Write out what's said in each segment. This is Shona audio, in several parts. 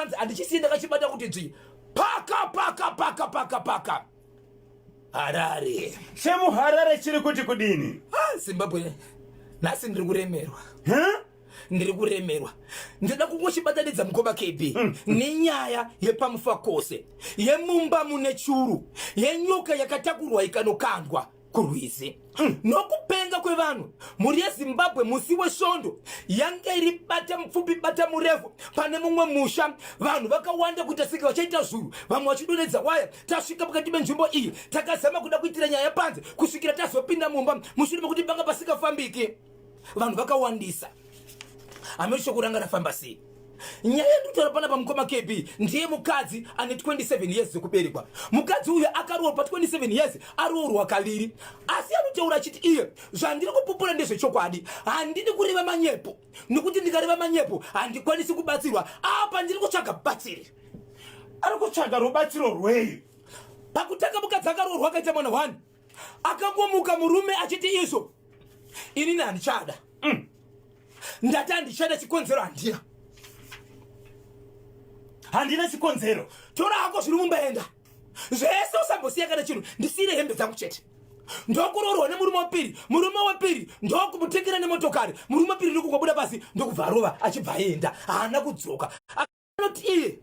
panze handichisiye ndakachibata kuti dzvi paka paka paka paka paka Harare. Chemuharare chiri kuti kudini? Ah, Zimbabwe nhasi ndiri kuremerwa. Huh? Ndiri kuremerwa. Ndinoda kungochibatanidza mukoma KB nenyaya yepamufakose yemumba mune churu yenyoka yakatakurwa ikanokandwa kurwizi. Nokupenga kwevanhu, mhuri yeZimbabwe musi weSvondo yange iri bata mupfupi bata murefu pane mumwe musha. Vanhu vakawanda kuita senge vachaita zuru, vamwe vachidonhedza waya. Tasvika pakati penzvimbo iyi, takazama kuda kuitira nyaya panze kusvikira tazopinda mumba mushure mekuti panga pasingafambiki. Vanhu vakawandisa, hameno shoko ranga rafamba sei. Nyaya yandikutaura panapa mukoma KB ndiye mukadzi ane 27 years dzekuberekwa. Mukadzi uyu akaroorwa pa 27 years, aroorwa kaviri, asi anotaura achiti iye zvandiri kupupura ndezvechokwadi, handidi kureva manyepo nokuti ndikareva manyepo handikwanisi kubatsirwa. Apa ndiri kutsvaga batsiri. Ari kutsvaga rubatsiro rwei? Pakutanga mukadzi akaroorwa akaita mwana 1, akangomuka murume achiti izvo inini handichada. Ndati handichada, chikonzero handina. Handina chikonzero. Tora hako zviri mumba, enda zvese, usambosiya kana chinhu, ndisiyire hembe dzangu chete. Ndokuroorwa nemurume wepiri, murume wepiri ndokumutengera nemotokari, murume wepiri ndokungobuda pasi ndokubva arova achibva aenda, haana kudzoka. Anoti iye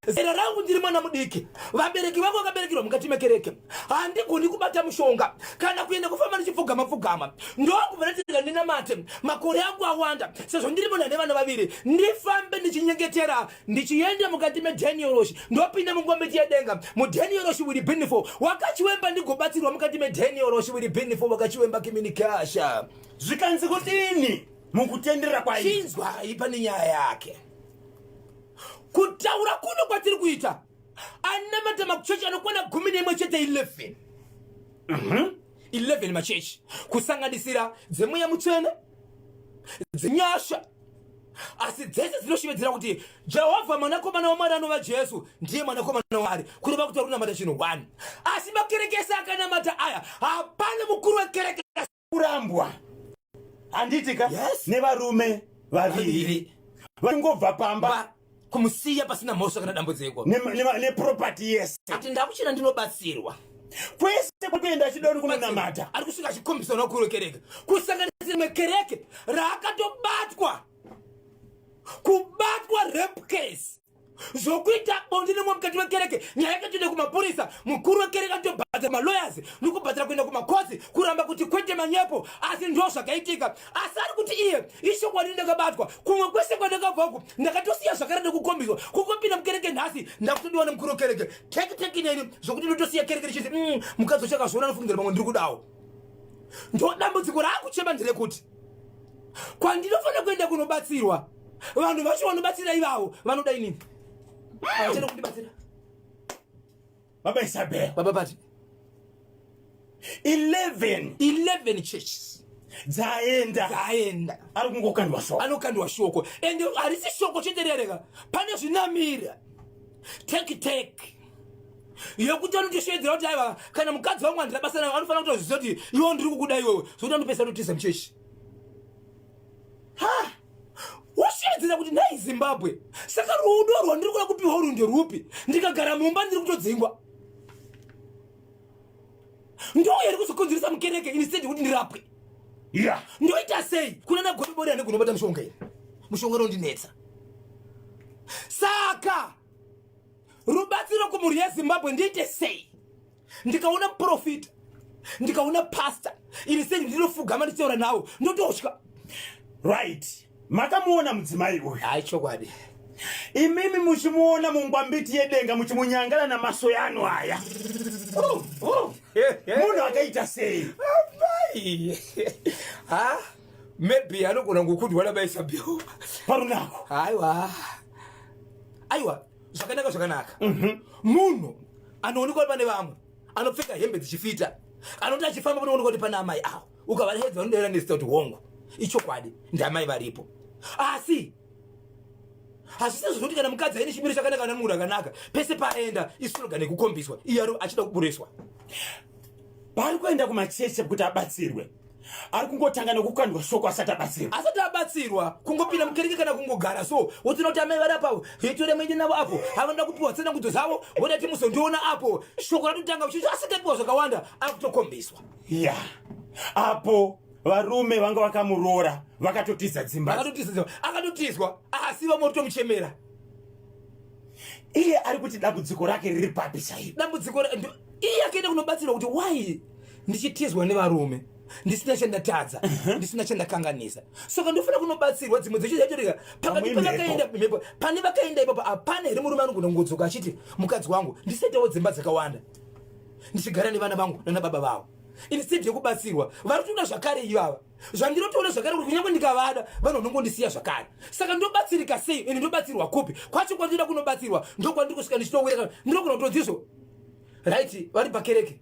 zera rangu ndiri mwana mudiki, vabereki vangu vakaberekerwa mukati mekereke, handigoni kubata mushonga kana kuenda kufamba ndichipfugama pfugama. Ndokubva ndati ndinamate, makore angu awanda sezvo ndiri munhu ane vana vaviri, ndifambe ndichinyengetera ndichienda mukati medhenioroshi, ndopinda mungomiti yedenga mudhenioroshi wiri binifo wakachiwemba, ndigobatsirwa mukati medhenioroshi wiri binifo wakachiwemba kiminikasha. Zvikanzi kudini mukutendera kwai? Chinzwai pane nyaya yake. Kutaura kuno kwatiri kuita, anamata machechi anokwana 11, 11. 11 machechi, kusanganisira dzemweya mutsvene, dzenyasha, asi dzese dzinoshevedzera kuti Jehovha mwanakomana waMwari anova Jesu ndiye mwanakomana waMwari, kureva kuti vari kunamata chinhu 1. Asi makereke ese akanamata aya, hapana mukuru wekereke kurambwa, handiti ka? Yes. Nevarume vaviri vaviri vangobva pamba kumusiya pasina mhosva kana dambudziko neproperty yese. Ati ndakuchena ndinobatsirwa. Kwese kwekuenda achidoni kunonamata. Ari kusvika achikombisa nakuru wekereke, kusanganisira rimwe kereke raakatobatwa, kubatwa rape case, zvokuita bonde nemumwe mukati wekereke. Nyaya yakatoenda kumapurisa, mukuru wekereke atobhadhara malawyers nokubhadhara kuenda kumakotsi kuramba kuti kwete, manyepo, asi ndo zvakaitika. Asi ari kuti iye ishokwadi, ndakabatwa. Kumwe kwese kwandakabva uku ndakatosiya zvakare nekukombiswa kungopinda mukereke. Nhasi ndakutodiwa nemukuru wekereke teki teki neni zvokuti ndotosiya kereke ndichiti mukadzi wacho akazviona anofungidzira pamwe ndiri kudawo. Ndo dambudziko raakuchema nderekuti kwandinofanira kuenda kunobatsirwa, vanhu vacho vanobatsira ivavo vanoda inini, havachada kundibatsira. Baba Isabel. Baba Pati. 11. 11 churches dzaenda. Dzaenda. Ari kungokandwa shoko. Anokandwa shoko, ende harisi shoko chete rereka, pane zvinamira teki teki yekuti anotosheedzera kuti aiwa, kana mukadzi wangu handina basa nayo, anofanira kutoziva kuti iwo ndiri kukuda iwewe, zvokuti anopesa totiza muchechi. Ha, wosheedzera kuti nhai Zimbabwe, saka rudo rwandiri kuda kupiwa urwu nderupi? Ndikagara mumba ndiri kutodzingwa, ndouya iri kuzokonzeresa mukereke instead yekuti ndirapwe. Ndoita sei? Kuna nagodobori ane gunobata mushonga iri, mushonga unondinetsa. Saka rubatsiro kumhuri yeZimbabwe, ndiite sei? Ndikaona muprofita, ndikaona pasta, iri sei ndinofugama ndichitaura nawo, ndototya. Right, makamuona mudzimai uyu? Hai, chokwadi. Imimi muchimuona mungwambiti yedenga, muchimunyangana namaso yanu aya, munhu akaita sei? Amai, ha, maybe anogona kukundwa nabaisabio parunako. Aiwa, aiwa, zvakanaka, zvakanaka. Munhu anoonekwa pane vamwe anopfeka hembe dzichifita, anoti achifamba panoonekwa kuti pana amai avo, ukavaredza vanodaira nezita kuti hongu, ichokwadi, ndamai varipo. Asi hazvisi zvokuti kana mukadzi aine chimiro chakanaka nemunhu akanaka, pese paaenda islogan yekukombiswa, iye achida kuburiswa. Paari kuenda kumachechi kuti abatsirwe. Ari kungotanga nekukandwa shoko asati abatsirwa. Asati abatsirwa, kungopinda mukereke kana kungogara so, wotoona kuti amai vari apapo, hitore muende navo apo, havanoda kupiwa tsanangudzo dzavo, voda ti muzondiona apo. Shoko ratotanga uchicho asikapiwa zvakawanda, akutokombiswa. Ya, apo varume vanga vakamuroora vakatotiza dzimba. Vakatotiza dzimba, akatotizwa, asi vamwe votomuchemera. Iye ari kuti dambudziko rake riri papi chaipo? Dambudziko iye akaenda kunobatsirwa kuti why ndichitizwa nevarume ndisina chandatadza, ndisina chandakanganisa, saka ndofanira kunobatsirwa. Dzimwe dzecho dzatoreka pakati pavakaenda mhepo pane vakaenda ipapo, hapana here murume anogona kungodzoka achiti mukadzi wangu ndisaitawo dzimba dzakawanda ndichigara nevana vangu nana baba vavo? Instead yekubatsirwa, vari kutoda zvakare ivava. Zvandinotoona zvakare kuti kunyange ndikavada, vanhu vanongondisiya zvakare. Saka ndobatsirika sei ende ndobatsirwa kupi kwacho? Kwandinoda kunobatsirwa ndokwandiri kusvika ndichitowira. Ndinogona kutonzizvo, right, vari pakereke,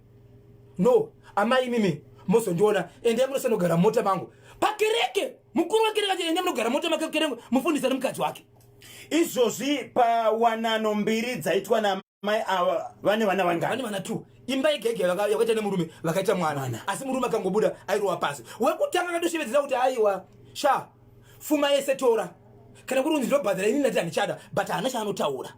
no amai, imimi mozondiona, endai munosanogara mota mangu pakereke. Mukuru wekereke acho, endai munogara mota make kereke, mufundisi nemukadzi wake. Izvozvi pawanano mbiri dzaitwa namai ava, vane vana vangani? Vane vana two. Imba yega yega yakaita nemurume, vakaita mwana, asi murume akangobuda airowa pasi. Wekutanga akatoshevedzera kuti aiwa sha, fuma yese tora, kana kuri kunzi ndobhadhara ini, ndati handichada. But haana chaanotaura,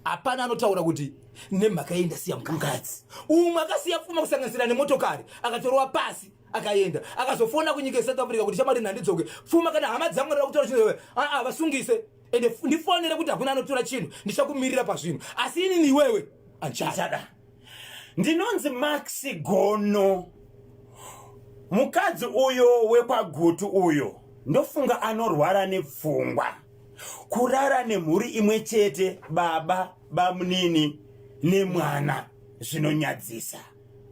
hapana anotaura kuti nemhaka yei ndasiya mukadzi. Umwe akasiya pfuma kusanganisira nemotokari, akatorwa pasi, akaenda, akazofona kunyika yeSouth Africa kuti shamwari, nhandidzoke pfuma, kana hama dzangu anoda kutora chinhu, aa, vasungise, ende ndifonere kuti hakuna anotora chinhu, ndichakumirira pazvinhu, asi inini iwewe andichada. Ndinonzi Max Gono. Mukadzi uyo wekwaGutu uyo, ndofunga anorwara nepfungwa. Kurara nemhuri imwe chete, baba, bamunini nemwana, zvinonyadzisa.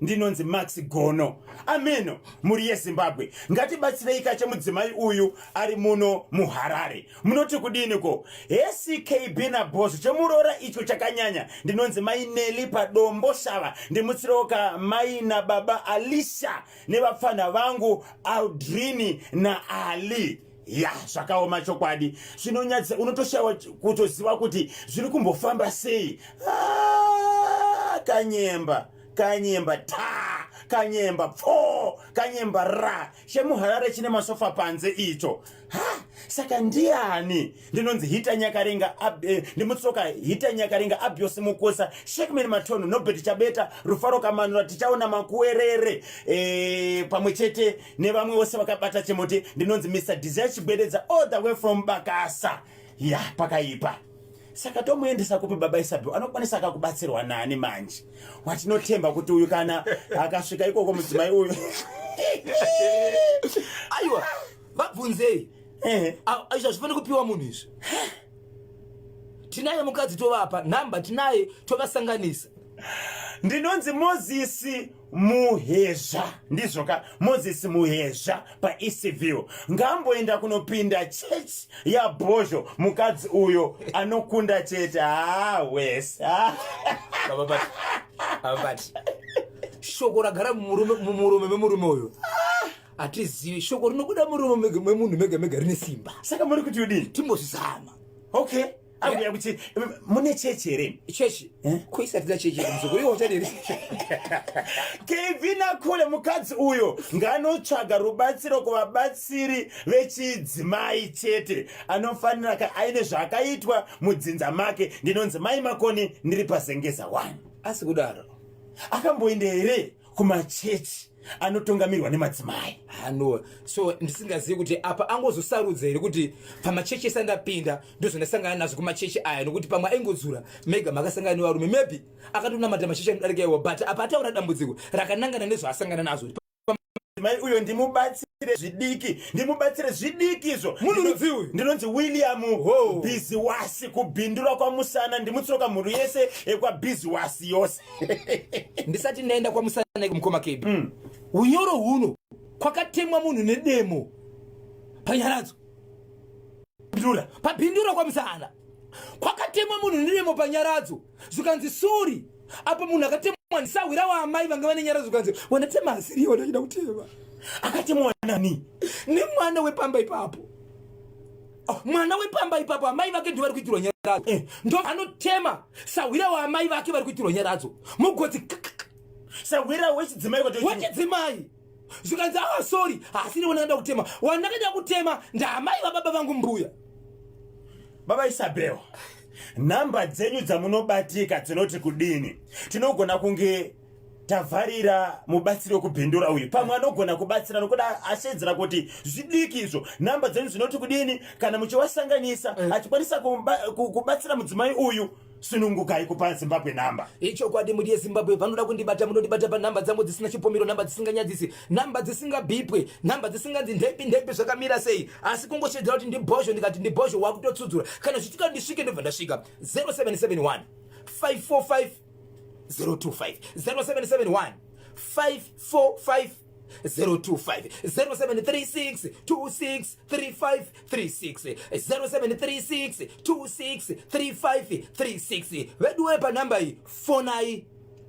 Ndinonzi Max Gono. Ameno mhuri yeZimbabwe, ngatibatsirei kache mudzimai uyu ari muno muHarare. Munoti kudiniko? Hckb nabhozo, chemuroora icho chakanyanya. Ndinonzi Mai Neli paDombo Shava. Ndimutsiroka mai nababa Alisha nevapfanha vangu Aldrini naAli. Ya, zvakaoma chokwadi, zvinonyadzisa, unotoshayiwa kutoziva kuti zviri kumbofamba sei. Ah, kanyemba kanyemba ta, kanyemba pfo, kanyemba ra, chemuHarare chine masofa panze icho. Ha, saka ndiani? Ndinonzi Hita Nyakarenga, ndimutsoka Hita Nyakarenga, Abios Mukosa, Shekman Matono, Nobert Chabeta, Rufaro Kamanura, tichaona Makuwerere, pamwe chete nevamwe vose vakabata chimuti. Ndinonzi Mr Desire Chigwededza, all the way from Bakasa. Ya, pakaipa. Saka tomuendesa kupi baba Isabel? Anokwanisa akakubatsirwa nani manje watinotemba kuti uyu kana akasvika ikoko mudzimai uyu? Aiwa, vabvunzei. Izvi hazvifaniri kupiwa munhu izvi. Tinaye mukadzi, tovapa nhamba, tinaye, tovasanganisa. Ndinonzi Moses Muhezva, ndizvoka, Moses Muhezva paEastview. Ngaamboenda kunopinda chechi yaBhozho mukadzi uyo, anokunda chete. Ha, wese. Baba, shoko ragara mumurume memurume uyu hatizivi. Shoko rinobuda murume memunhu mega mega rine simba. Saka muri kuti udini? Timbozvizama. Okay, akuya kuti mune chechi here? Chechi? Eh? Kuisatida chechi muzukuru, iwo uchadiri? Kevin Akule, mukadzi uyo ngaanotsvaga rubatsiro kuvabatsiri vechidzimai chete. Anofanira ka aine zvaakaitwa mudzinza make. Ndinonzi Mai Makoni, ndiri paZengeza 1. Asi kudaro. Akamboenda here kumachechi anotungamirwa nemadzimai? Hano so ndisingazivi kuti apa angozosarudza here kuti pamachechi ese andapinda ndozvandasangana nazvo kumachechi aya, nokuti pamwe aingodzura mega makasangana nevarume, maybe akatonamata machechi anodarika iwo, but apa ataura dambudziko rakanangana nezvaasangana nazvo. Mai uyo ndimubatsire zvidiki, ndimubatsire zvidiki izvo. Munhu rudzi uyu? Ndinonzi William Biziwasi, kubhindura kwaMusana. Ndimutsoka mhuri yese yekwaBiziwasi yose. Ndisati ndaenda kwaMusana, mukoma Kebi, unyoro huno kwakatemwa munhu nedemo paNyaradzo. Bindura. Pabhindura kwaMusana kwakatemwa munhu nedemo paNyaradzo, zvikanzi sorry. Apo munhu akatemwa ndisahwira waamai vanga vane Nyaradzo, zvikanzi wandatema asiriwo ndachida kutema. Akatemwa nani? Nemwana wepamba ipapo. Oh, mwana wepamba ipapo, amai vake ndo vari kuitirwa Nyaradzo. Ndo anotema sahwira waamai vake vari kuitirwa Nyaradzo mugotsi. Sahwira wechidzimai? Wechidzimai. Zvikanzi, "Ah, sorry, hasiri wandakada kutema. Wandakada kutema ndaamai vababa vangu, mbuya." Baba Isabel, nhamba dzenyu dzamunobatika dzinoti kudini? Tinogona kunge tavharira mubatsiri wekubhindura uyu, pamwe anogona kubatsira nokuda ashedzera kuti zvidiki izvo. Nhamba dzenyu dzinoti kudini kana muchiwasanganisa achikwanisa kubatsira mudzimai uyu? Sunungukai kupa Zimbabwe nhamba. Ichokwadi, muri yeZimbabwe vanoda kundibata, munondibata panhamba dzangu dzisina chipomero, nhamba dzisinganyadzisi, nhamba dzisingabhipwe, nhamba dzisinganzi ndepi ndepi zvakamira sei, asi kungoshedzera kuti ndibhozho. Ndikati ndibhozho, wakutotsudzura. Kana zvichitika ndisvike, ndobva ndasvika. 0771 545 025, 0771 545 025, 0736 26 35 36, 0736 26 35 36. Veduwe, panhamba iyi fonai,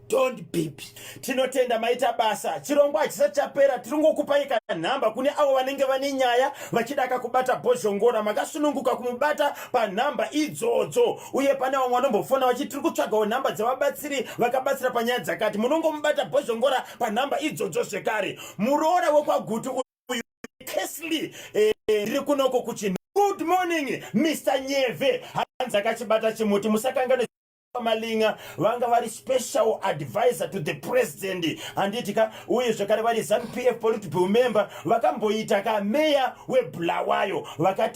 don't beep. Tinotenda, maita basa. Chirongwa hachisati chapera, tiringokupai kanhamba kune avo vanenge vane nyaya vachida kakubata Bhozhongora. Makasununguka kumubata panhamba idzodzo. Uye pane vamwe vanombofona vachiti tiri kutsvagawo nhamba dzevabatsiri vakabatsira panyaya dzakati. Munongomubata Bhozhongora panhamba idzodzo zvekare. Muroora wekwaGutu uyu, Kesly, ndiri kunoko kuchinhu. Good morning, Mr Nyeve. Hanzi akachibata chimuti. Musakangane Malinga vanga vari special advisor to the president, handiti ka? Uye zvekare vari ZANU PF politburo member, vakamboita kameya weBulawayo, vakati